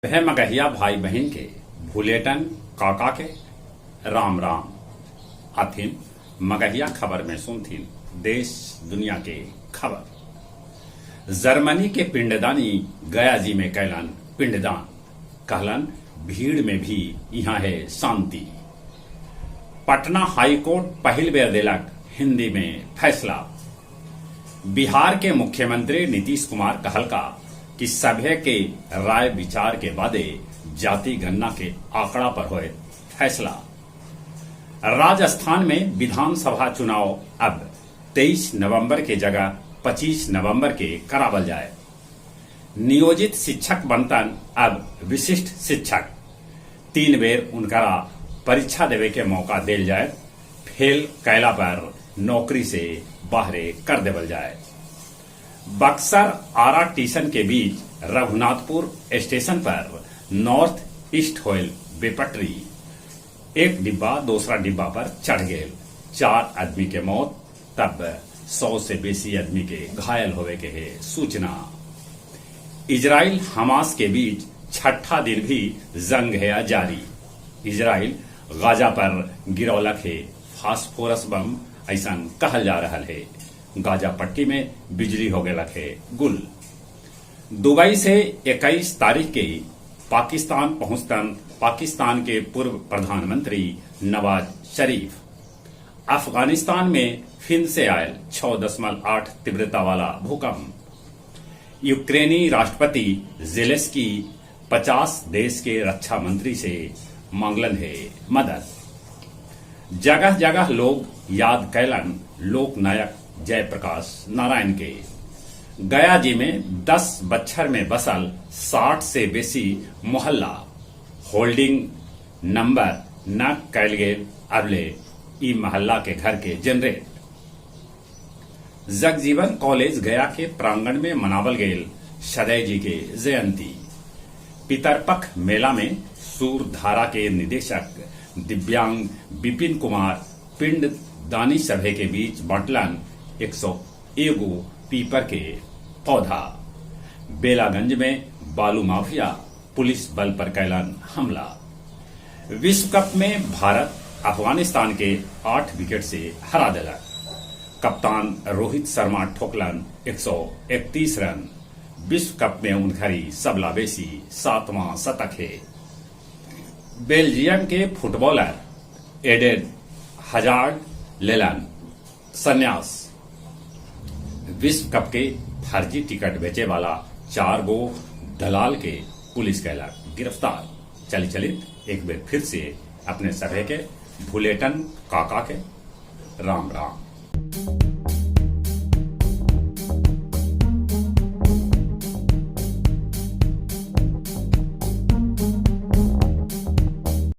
हे मगहिया भाई बहिन के भुलेटन काका के राम राम। अथिन मगहिया खबर में सुनथिन देश दुनिया के खबर। जर्मनी के पिंडदानी गया जी में कैलन पिंडदान, कहलन भीड़ में भी इहाँ है शांति। पटना हाईकोर्ट पहिल बेर देलक हिंदी में फैसला। बिहार के मुख्यमंत्री नीतीश कुमार कहलका कि सभे के राय विचार के बादे जाति गणना के आंकड़ा पर होए फैसला। राजस्थान में विधानसभा चुनाव अब 23 नवंबर के जगह 25 नवंबर के करावल जाए। नियोजित शिक्षक बनतन अब विशिष्ट शिक्षक। 3 बेर उनकरा परीक्षा देवे के मौका देल जाए, फेल कैला पर नौकरी से बाहरे कर देवल जाए। बक्सर आरा टीसन के बीच रघुनाथपुर स्टेशन पर नॉर्थ ईस्ट होयल बेपटरी, एक डिब्बा दूसरा डिब्बा पर चढ़ गेल। 4 आदमी के मौत, तब 100 से बेसी आदमी के घायल होवे के है सूचना। इजराइल हमास के बीच 6ठा दिन भी जंग है जारी। इजराइल गाजा पर गिरौलक है फास्फोरस बम, ऐसा कहल जा रहा है। गाजा पट्टी में बिजली हो गया है गुल। दुबई से 21 तारीख के पाकिस्तान पहुंचतन पाकिस्तान के पूर्व प्रधानमंत्री नवाज शरीफ। अफगानिस्तान में फिन से आयल 6.8 तीव्रता वाला भूकंप। यूक्रेनी राष्ट्रपति जेलेंस्की 50 देश के रक्षा मंत्री से मांगलन है मदद। जगह जगह लोग याद कैलन लोकनायक जयप्रकाश नारायण के। गया जी में 10 बच्छर में बसल 60 से बेसी मोहल्ला होल्डिंग नंबर न कैल गेल अबले ई मोहल्ला के घर के जनरेट। जगजीवन कॉलेज गया के प्रांगण में मनावल गेल सदय जी के जयंती। पितरपख मेला में सूरधारा के निदेशक दिव्यांग विपिन कुमार पिंड दानी सभे के बीच बांटलन 101 पीपर के पौधा। बेलागंज में बालू माफिया पुलिस बल पर कैलन हमला। विश्व कप में भारत अफगानिस्तान के 8 विकेट से हरा दिलक। कप्तान रोहित शर्मा ठोकलन 131 रन। विश्व कप में उनखरी सबला बेसी 7वां शतक है। बेल्जियम के फुटबॉलर एडेन हजार्ड लेलन संन्यास। विश्व कप के फर्जी टिकट बेचे वाला 4 गो दलाल के पुलिस कैलक गिरफ्तार। चली चलित एक बेर फिर से अपने सभे के भुलेटन काका के राम राम।